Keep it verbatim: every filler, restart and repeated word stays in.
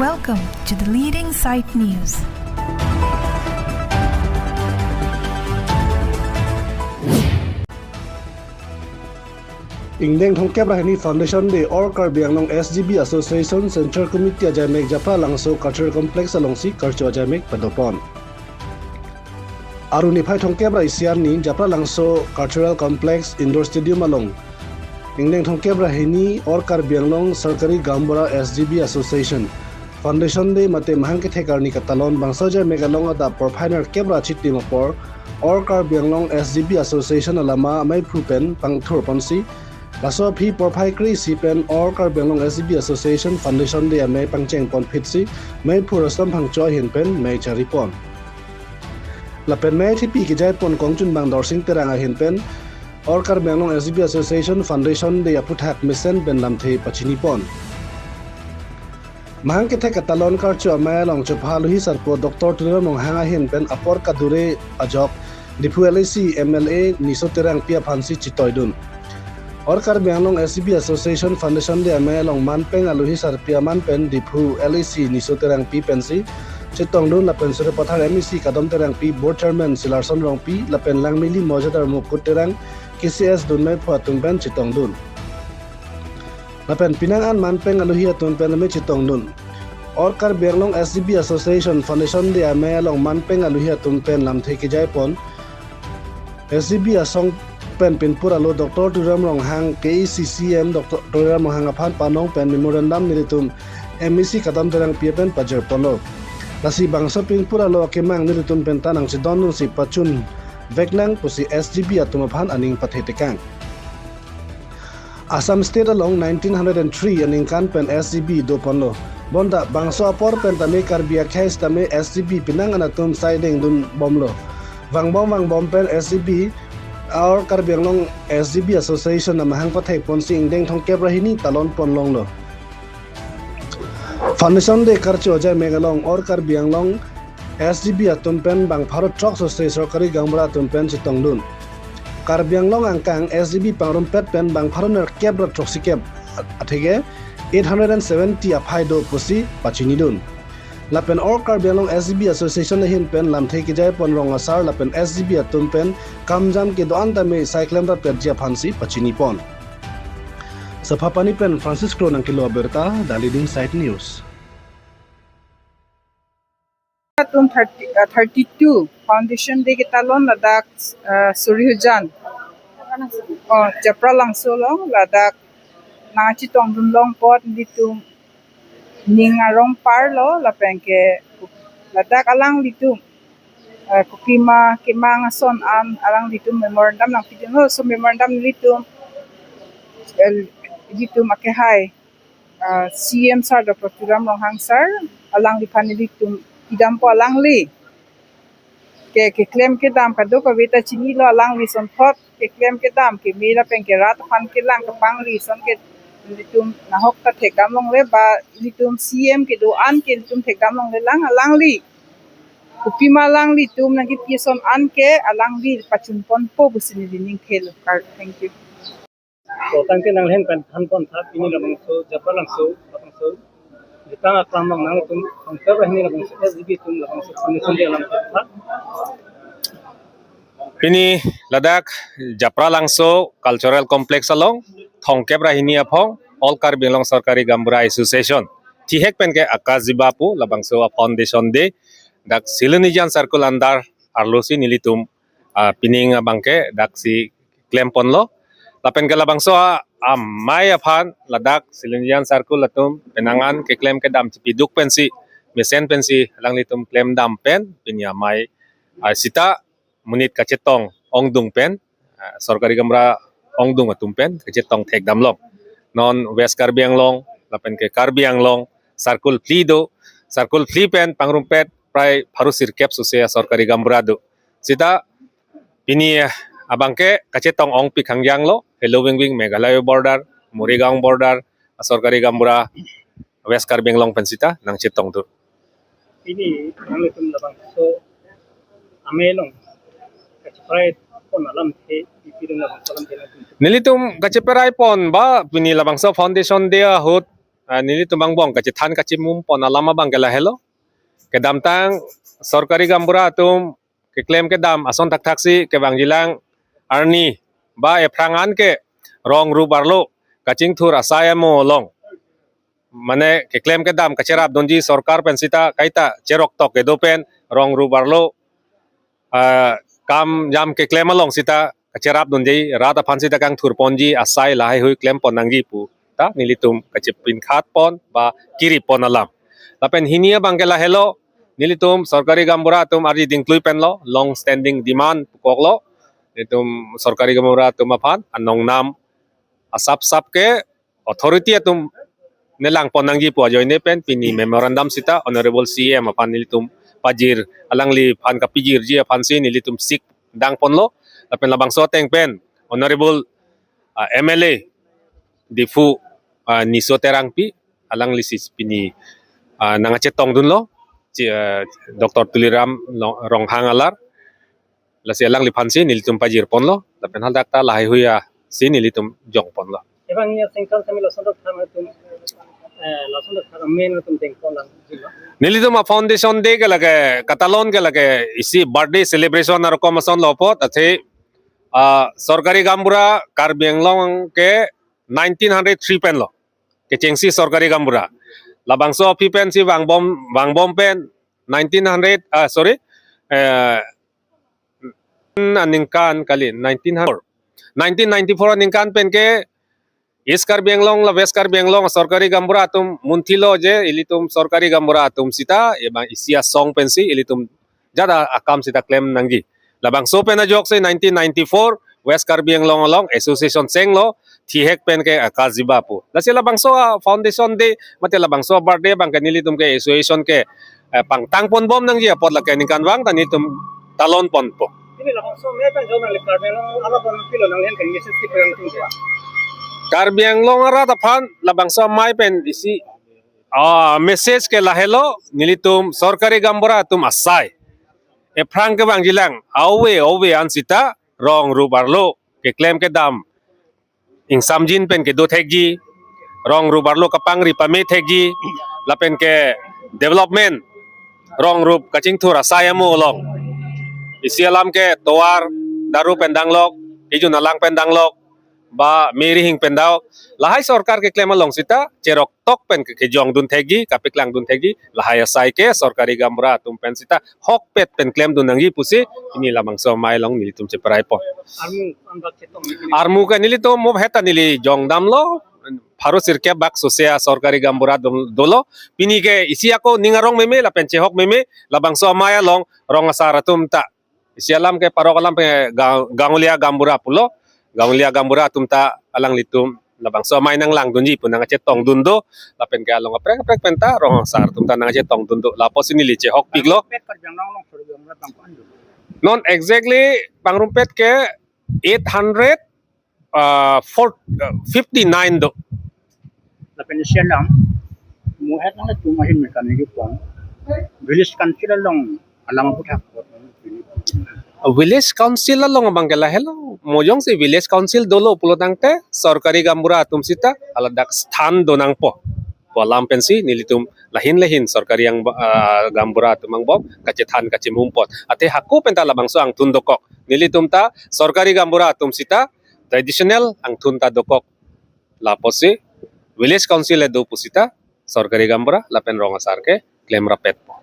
Welcome to the leading site news. Ingdeng thomkep ra hini Foundation Day All Karbi Anglong S G B Association Central Committee ajaimek Japra Langso Cultural Complex alongsi karcho ajaimek padopon. Arni phai thomkep ra isi arni Japra Langso Cultural Complex Indoor Stadium along ingdeng thomkep ra hini All Karbi Anglong Sarkari Gaonbura S G B Association Foundation Day mate mahang kethek arni katalon bangso ajaimek along adap porphai nerkep ra chitim apor All Karbi Anglong S G B Association alama maiphu pen pangthur ponsi, laso aphi porphai kre-isi pen All Karbi Anglong S G B Association Foundation Day amei pangcheng ponphitsi maiphu Rustom Phangcho ahin pen mei charipon. Lapen mei thipi kejaipon kongchunbang Dorsing Terang ahin pen All Karbi Anglong S G B Association Foundation Day aphuthak mesen pen lamthe pachinipon. Mahang kethek katalon karcho amei along chopha aluhi sarpo Doctor Tuliram Ronghang ahin pen apor kadure ajok Diphu L A C M L A Niso Terangpi aphansi chetoidun. All Karbi Anglong S G B Association Foundation Day amei along manpeng aluhi sarpi aman pen Diphu L A C Niso Terangpi pensi chetongdun lapen Suripathar M A C Kadom Terangpi, Board Chairman Silarson Rongpi lapen Langmili Mojadar Mukut Terang, K C S dunmei phu atum pen chetongdun. Lapen penang an manpeng aluhi atum pen amei chetongdun. All Karbi Anglong S G B Association Foundation Day amei along manpeng aluhi atum pen lamthe kejaipon S G B asong pen pinpur alo Doctor Tuliram Ronghang, K A A C C M Doctor Tuliram Ronghang aphan panong pen memorandum nelitum M A C Kadom Terangpi pen pajirponlo. Lasi bangso pinpur alo akemang nelitum pen ta nangchedondunsi pachun veknang pusi S G B atum aphan aning pathetekang. Assam State along nineteen hundred and three aningkan pen S G B doponlo. Bonta bangso apor pen tame Karbi akhei sitame S G B penang an atum saideng dunbomlo. Vangbom vangbom pen S G B All Karbi Anglong S G B Association amahang pathekponsi ingdeng thomkep ra hini talonpon longlo. Foundation Day karcho ajaimek along All Karbi Anglong S G B atum pen bang pharo throk sose Sarkari Gaonbura atum pen chetongdun. Karbi Anglong angkang S G B pangrumpet pen bang pharo nerkep ra throksikep, atheke eight hundred and seventy aphai do pusi pachinidun. Lapen All Karbi Anglong S G B Association ahin pen lamthe kejaipon rong asar lapen S G B atum pen kamjam kedo-an tame sai klemrap petji aphansi pachinipon. Saphapani pen Francis Kro nangkelo abirta, The Leading Site News. Atum thirty, uh, thirty-two Foundation Day ketalon ladak, uh, Surihujan. Oh, Japra Langso along ladak nangchetongdun long apot nelitum ning arong parlo lapen ke ladak alanglitum, uh, kopi ma kemang ason an alanglitum memorandum nangpidunlo, laso memorandum nelitum, uh, nelitum akehai, uh, C M sir Doctor Tuliram Ronghang sir, alangliphan nelitum pidampo alangli ke keklem kedam kadokave ta chinilo alangli asonthot keklem kedam keme lapen ke rat aphan kelang kapangri ason ke nelitum nahok ta thekdam longle ba nelitum C M kedo-an ke nelitum thekdam longle lang alangli. Kopi ma alanglitum nangkepi ason an ke alangli pachunponpo pusi neli ning thelo. Thank you. So, tangke nangli ahin pen thanpon tha, pini labangso, Japra Langso, labangso, Jutang aklam along nangtum, thomkep ra hini labangso S G B atum labangso Foundation Day alam tha. Pini ladak Japra Langso Cultural Complex along, thomkep ra hini aphong, All Karbi Anglong Sarkari Gaonbura Association, thihek pen ke akajiba pu, labangso a Foundation Day, dak Silonijan Circle under, arlosi nelitum, ah, pining abangke, daksi klemponlo. Lapen ke labangso a, amei aphan ladak Silonijan Circle atum penang an keklem kedam chipiduk pensi, mesen pensi alanglitum klemdam pen pini amei, ah, sita monit kachetong ongdung pen, ah, Sarkari Gaonbura ongdung atum pen kachetong thekdam long. Non West Karbi Anglong lapen ke Karbi Anglong Circle phli do, Circle phli pen pangrumpet prai pharo sirkep sose a Sarkari Gaonbura do. Sita pini, eh, abangke kachetong ongpik hangjang lo, Hello Wing Wing Meghalaya border, Morigaon border, a Sarkari Gaonbura, West Karbi Anglong pen sita nangchetong do. Pini nanglitum labangso amei along kachepraipon alamthe, ipi dun labangso alamthe nangtum? Nelitum kachepraipon ba pini labangso Foundation Day ahut, Ah, nelitum angbong kachethan kachimum pon alam abang ke lahelo. Kedamtang sorkari gaonbura atum keklem kedam ason thakthaksi kevangjilang arni ba ephrang an ke rong rup arlo kachingthur asai amo along, mane keklem kedam kacherap dunji sorkar pen sita kaita cheroktok kedo pen rong rup arlo, ah, kam jam keklem along sita kacherap dunji, rat aphan sita kangthur ponji asai lahaihui klem pon nangji pu ta nelitum kachepinkhat pon ba kiri pon alam. Lapen hini abang ke lahelo, nelitum sorkari gaonbura atum ardi dingklui penlo, long standing demand pukoklo. Nelitum sorkari gaonbura atum aphan anong nam asap sap ke authority atum nelang pon nangji pu ajoine pen pini memorandum sita Honorable C M aphan nelitum pajir, alangliphan kapijirji aphansi nelitum sik dang ponlo. Lapen labangso ateng pen Honorable, ah, M L A Diphu, ah, Niso Terangpi, alangli si pini, ah, nangkachetong dunlo, ci-, ah, Doctor Tuliram Lo-, Ronghang alar. Lasi alangliphansi nelitum pajir ponlo, lapen hadak ta lahaihui asi nelitum jong ponlo. Ebang ya sengkang kami lason dok thang atum, eh, lason dok thang amen atum deng pon lang jilo. Nelitum a foundation day ke lake katalon ke lake isi birthday celebration arokom asonlo apot, athe, ah, sorkari gaonbura Karbi Anglong ke nineteen hundred three penlo kechengsi sorkari gaonbura. Labangso aphi pensi vangbom, vangbom pen nineteen hundred, ah, sorry, eh, aningkan kali, nineteen hundred, nineteen ninety-four aningkan pen ke East Karbi Anglong la West Karbi Anglong sorkari gaonbura atum munthilo je ilitum sorkari gaonbura atum sita, ebang isi asong pensi ilitum jada akam sita klem nangji. Labangso pen ajoksi nineteen ninety-four West Karbi Anglong along association chenglo, thihek pen ke akajiba pu. Lasi labangso a foundation day, mate labangso a birthday abang ke nelitum ke association ke, eh, pangtang ponbom nangji apot lake ningkan vang ta nelitum talon ponpo. Pini labangso amei pen jong nangli Karbi Anglong arat pen pilo nangli hen kan message kepi nangtum ke? Karbi Anglong arat aphan labangso amei pen isi, ah, message ke lahelo, nelitum sorkari gaonbura atum asai ephrang kevangjilang ove ove an sita rong rup arlo keklem kedam ingsamjin pen kedo thekji, rong rup arlo kapangri pame thekji, lapen ke development rong rup kachingthur asai amo along. Isi alam ke tovar daru pen danglok, ijun alang pen danglok, ba meri hing pen dok, lahai sorkar keklem along sita cheroktok pen ke kejong dun thekji, kapeklang dun thekji, lahai asai ke sorkari gaonbura atum pen sita hokpet pen klem dun nangji pusi pini labangso amei along nelitum cheparai pon. Armu anbak chetong nangji. Armu ke nelitum mo heta neli jong damlo, pharo sirkep bak sose a sorkari gaonbura dol-, dolo. Pini ke isi ako ning arong meme lapen chehok meme, labangso amei along rong asar atum ta. Isi alam ke parok alam ke ga-, gaonlia gaonbura pulo, gaonlia gaonbura atum ta alanglitum labangso amei nanglang dunji pu nangkachetong dun do, lapen ke along aprek aprek pen ta rong asar atum ta nangkachetong dun do, lapusi neli chehokpiklo. Pet Karbi Anglong along sorkari gaonbura bang ko-an do? Non exactly pangrumpet ke eight hundred, ah, four, ah, fifty-nine do. Lapen isi alam, mo het nanglitum ahin mekani kepon, village council along alam aputhak. Village council along abang ke lahelo, mo jongsi village council dolo pulo tangte sorkari gaonbura atum sita haladak sthan do nangpo pu alam pensi nelitum lahin lahin sorkari ang, ah, gaonbura atum angbong kachethan kachimum pon. Athe hako pen ta labangso angthun dokok. Nelitum ta sorkari gaonbura atum sita traditional angthun ta dokok. Lapusi village council le do pusita sorkari gaonbura lapen rong asar ke klem rapet po.